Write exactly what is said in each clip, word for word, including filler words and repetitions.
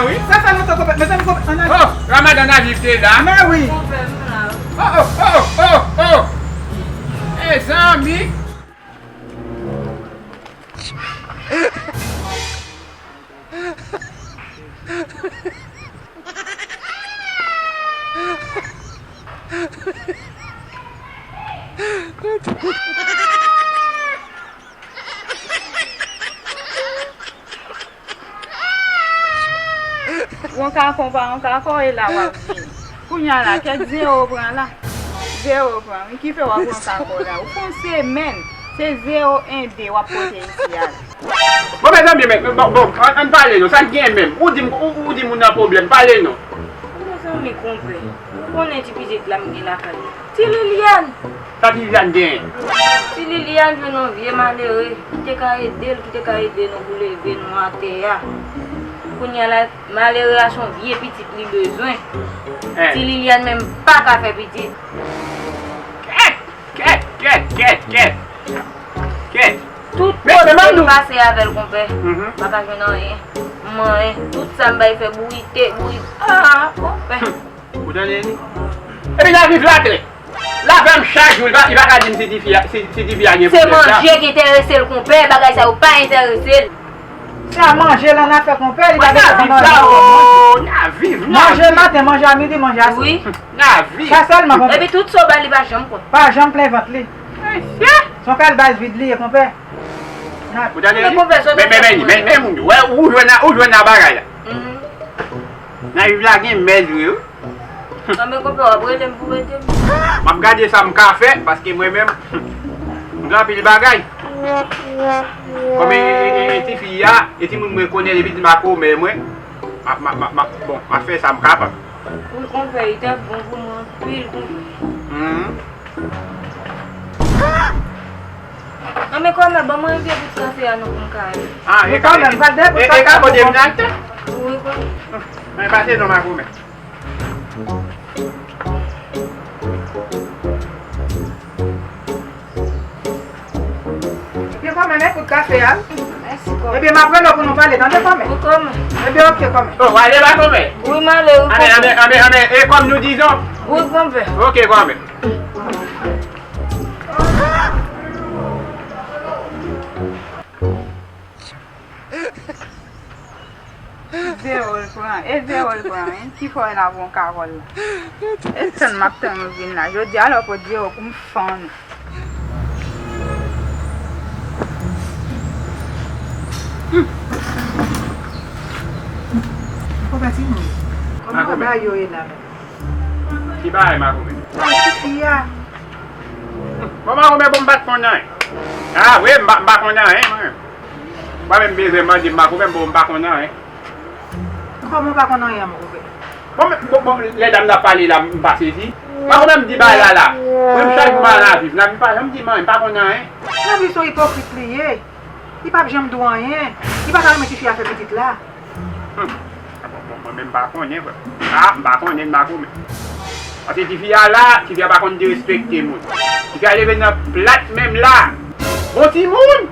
Wi. Sa fè lontan konpè, mezanmi, konpè, ann ale. Oh, Ramadan Aviv te la. Men wi. Konpè, m la. Oh, oh, oh, oh, oh. Mezanmi. Yon kakon pa yon kakon, e la w ap vini. Kounye a la, kèk zewo w pran la. Zewo w pran, wi, ki fè w ap yon kakon la. Ou fè yon semèn, se zewo en de w ap pote isi a la. Bon, mezanmi, men, bon, bon, ann, ann pale non, sa k gen menm? Ou di m, ou, ou di moun nan pwoblèm, pale non. Mezanmi, konpè, ou konnen ti pitit la m gen lakay la. Ti Liliane! Sa Ti Liliane genyen? Ti Liliane jwenn yon vye malere ki te ka ede l, ki te ka ede nou pou leve nou atè a. Kounye a la, malere a se yon vye pitit li bezwen. Ti Liliane menm pa ka fè pitit. Kèt! Kèt, kèt, kèt, kèt. Kèt. Tout kote m pase avè l, konpè, m pa ka jwenn anyen. M anyen. Tout sa m bay fè bourite, bourite. Ah, konpè. Ou tande li? Epi nan viv la klè. L avè m chak jou, li pa, li pa ka di m si tifi a, si, si tifi a gen pwoblèm la. Se manje ki enterese l, konpè, bagay sa yo pa enterese l. Se a manje l annafè, konpè, li pa bezwen manje. Nan viv, nan viv. Manje maten, manje a midi, manje a swa. Wi. Nan viv. Sa sèlman, konpè. Epi tout sa w ba l, li pa janm konn. Pa janm plen vant li. Mesye. Se yon kalbas vid li ye, konpè. Ou tande li? Men, men, men, men, men, moun yo, wè, ou jwenn nan, ou jwenn nan bagay la. Nan viv la gen mèz vre, wi. Anben konpè, w ap rele m pou w ede m. M ap gade sa m ka fè, paske mwen menm, m gen anpil bagay. Kòm e, e, e, e tifi a, e timoun mwen konnen li vin makomè mwen, m ap, m ap, m ap, m ap, bon, m ap fè sa m kapab. Wi, konpè, li t ap bon pou mwen anpil, konpè. Anben kòmè, ban mwen yon vye bout kafe a non pou m ka ale. Ah, e ka, e, e ka kote m nan te? Wi, konpè. Men pase non makomè. Ebyen kòmè, men kout kafe a. Mèsi kòmè. Ebyen m ap rele w pou nou pale, tande kòmè? Wi kòmè. Ebyen oke kòmè. Oh, w ale makomè? Wi, m ale, wi kòmè. Anben, anben, anben, anben, e kòm nou dizon? Wi kòmè. Oke kòmè. Zewo l pran, e zewo l pran, wi. Ki fè w la bon kakòl la? E tann m ap tann ou vin la. Jodi a la w pot zewo pou m fann ou. Kòman bagay yo ye la menm? Ki bagay makomè? Sa tifi a. Bon, makomè, bon, m pa t konn anyen. Ah, wi, m pa, m pa konn anyen, mwen. Mwen menm bezwen mande m makomè, bon, m pa konn anyen. Kòman w pa konn anyen, makomè? Bon, men, bon, bon, lè dam nan ap pale la, m pa sezi. Makomè, m di bagay la la. Mwen, m chak jou m al nan viv. Nan viv pa janm di m anyen, m pa konn anyen. Nan viv se yon ipokrit li ye. Li p ap janm di w anyen. Li pa ta renmen tifi a fè pitit la. Hmm. Ah, bon, bon, mwen menm m pa konnen, frè. Ah, m pa konnen, m pa konnen. Paske tifi a la, tifi a pa konn derespekte moun. Tifi a leve nan plat menm la. Bon timoun!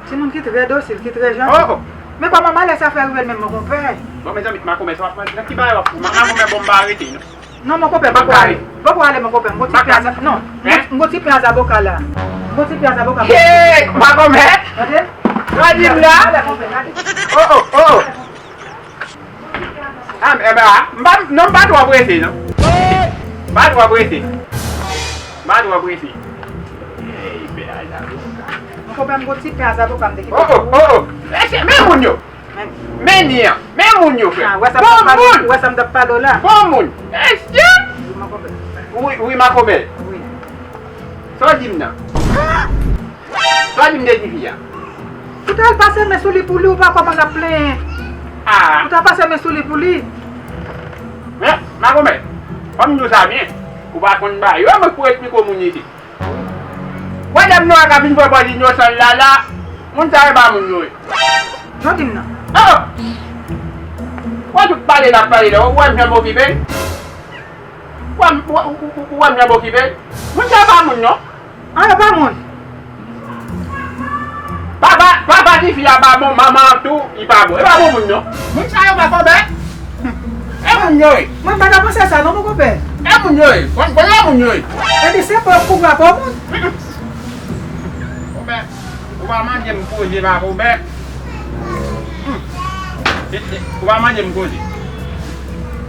Timoun ki trè dosil, ki trè janti. Oh, oh. Men kòman malè sa fè rive l menm, mon konpè? Bon, mezanmi, makomè, sa w ap manje? Nan ki bagay w ap fou? Makomè, bon, m pa rete, non. Non, mon konpè, poko ale. Poko ale, mon konpè. M gon ti pen a za-, non. M gon ti pen a zaboka la. M gon ti pen a zaboka. Hey, makomè! Tande? Gade m la. Ale, konpè, ale. Oh, oh, oh. Ah, men, eh ben, ah, m pa, non, m pa twò prese, non. M pa twò prese. M pa twò prese. Hey, pen a zaboka. Mon konpè, m gon ti pen a zaboka m te kite. Oh, oh, oh, oh. Mesye, men moun yo. Men ni an. Men moun yo, frè. Ah, wè sa m t ap pale, wè sa m t ap pale w la. Bon moun. Mesye. Wi, makomè. Wi, wi, makomè. Wi. Sa w di m nan? Sa w di m de tifi a? Ou t al pase men sou li pou li, ou pa kòmanse ap plenyen. Ah. Ou t al pase men sou li pou li. Men, makomè, fò m di w sa byen. Ou pa konn bagay yo, mwen pou eksplike w moun isit. Wè dam nwa k ap vin pran pòz inosan l la la, moun sa yo pa moun yo ye. Jan w di m nan. Oh! Wè tout pale l ap pale la, ou wè m jan m okipe l? Wè m, wè, ou, ou, ou, ou wè m jan m okipe l? Moun sa yo pa moun non. Ah, yo pa moun. Papa, papa Pati fi a pa bon, manman an tou, li pa bon. E pa bon moun non. Moun sa yo pa konpè. E moun yo ye. Mwen pa ta panse sa non, mon konpè. E moun yo ye. Kon, kon e moun yo ye. Epi se pou yo kouvri pou moun. Konpè, ou pa mande m koze pa konpè. Hmm. E, e, ou pa mande m koze.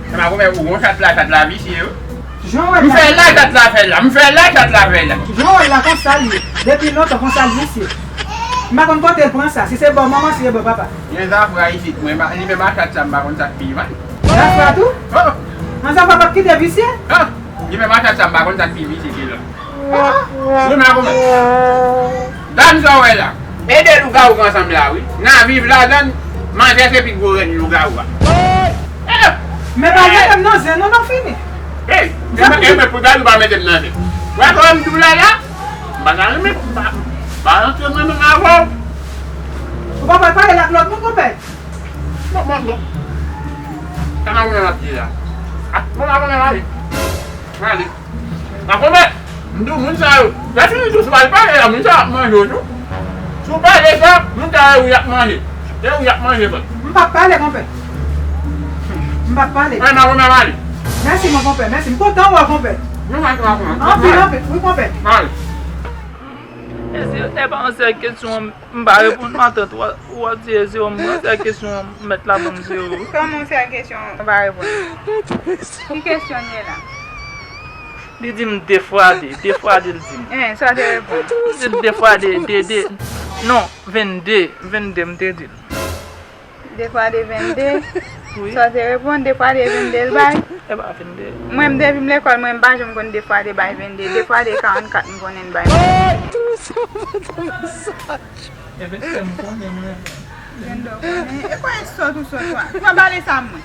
Se pa konpè, ou gon chat la, chat la visye yo. Jan w wè m fè la, chat la fè la. M fè la, chat la fè la. Jan w wè la, konsa l ye. Depi lontan, konsa l visye. M pa konn kote l pran sa. Si se bò manman, si se bò papa. Gen zafra isit, mwen, li menm a chat sa, m pa konn sa k pi mal. Zafra tou? Oh! An zafra p ap kite visye? Oh! Li menm a chat sa, m pa konn sa k pi visye ke lòt. Wi, men konpè. Gad sa w wè la. E de lougawou k ansanm la, wi. N a viv ladan l, manzè se pi gwo rèn lougawou a. Eh! Men pa mete m nan zen non, non fini. Hey, e men, e men pou gad ou pa mete m nan zen. Wè kòman m di w la la? M pa ta renmen, m pa, m pa rantre mwen menm avè w. Ou pa pral pale l ak lòt moun, konpè? Non, bon, bon. Sa m ap di la. Ah, bon, m ap ale. M ale. Makomè, m di w moun sa yo, lè fini tou, si w al pale a moun sa yo ap manje w tou. Si w pale sa, moun sa yo, y ap manje. E w y ap manje, frè. M p ap pale, konpè. M p ap pale. Ay, Makomè, m ale. Mèsi, mon konpè. Mèsi. M kontan wè w, konpè. Nou pa twa, frè. Anpil, anpil. Wi, konpè. M ale. E si, e pa yon sèl kesyon. M pa reponn matant, ou a, ou a di e zewo, m pran sèl kesyon mèt la ban m zewo. Kòman yon sèl kesyon ou pa reponn? Ki kesyon l ye la? Li di m de fwa de, de fwa de l di m. Hein, sa w te reponn? M di l de fwa de, de, de, non, vennde, vennde m te di l. De fwa de vennde. Wi. Sa w te reponn, de fwa de vennde l bay? E pa vennde. Mwen, m depi m lekòl, mwen, m pa janm konn de fwa de bay vennde. De fwa de karannkat m konnen bay. E vennde m konnen, mwen. Vennde w konnen. E konbyen sòt ou sòt, twa? Twa bale sa mwen.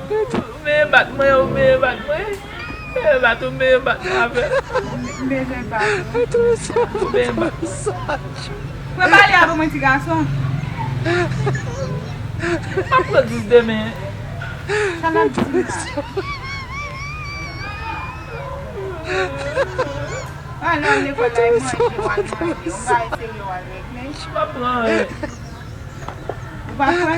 Ou meye bat mwen, ou meye bat mwen. Meye bat ou, meye bat mwen avè l. M bezwen bat ou. Ou meye bat. Mwen pale avè mwen, ti gason. M ap pran dis demen. Sa l ap di m la? Al nan lekòl la, e manje, w al manje. Yon bagay serye w al regle. M ap pran, wi. Ou pa kwè?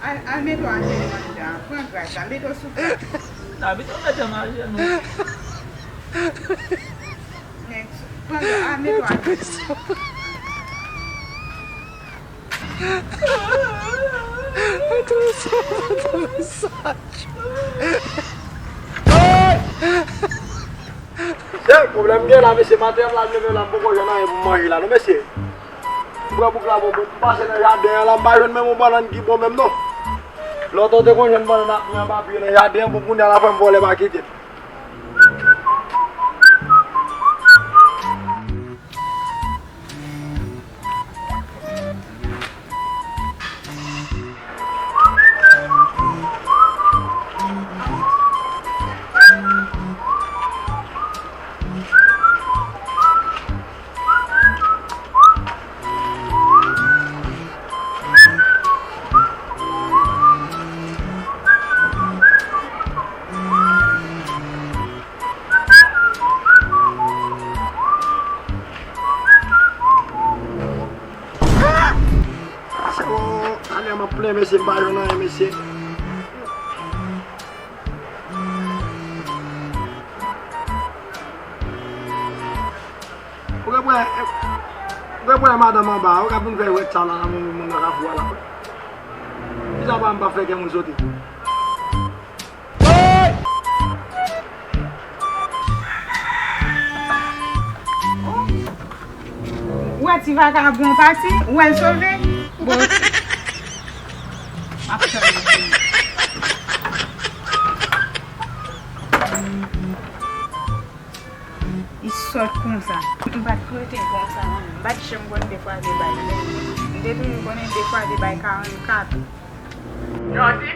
Al, al mete w atè devan manje a. Pran gras la, mete w sou plat. Abitye w mete m ajenou. Nèg, pran gras, al mete w atè. Se pwoblèm gen la, mesye, maten an m la leve la, m poko jwenn anyen pou m manje la, non, mesye. M pran bouk la, bon, bon, m pase nan jaden an la, m pa jwenn menm yon bannann ki bon menm, non. Lontan w te konn jwenn bannann ak men anba pye nan jaden an, bon, kounye a la fè m vòlè pa kite m. Alè m ap plenyen, mesye, m pa jwenn anyen, mesye. Ou gen pwen, ou gen pwen madanm anba, ou ka vin fè jwèt sa la nan moun, moun nan kafou a la. Kisa pa m pa fè kè moun sote? Ou wè ti vakabon pati, ou wè l sove? Bon, ok. M ap tann li vini. Li sòt konsa. M pa t rete konsa, non. M pa t janm konn de fwa de bay. M te toujou konnen de fwa de bay karannkat. Yon ti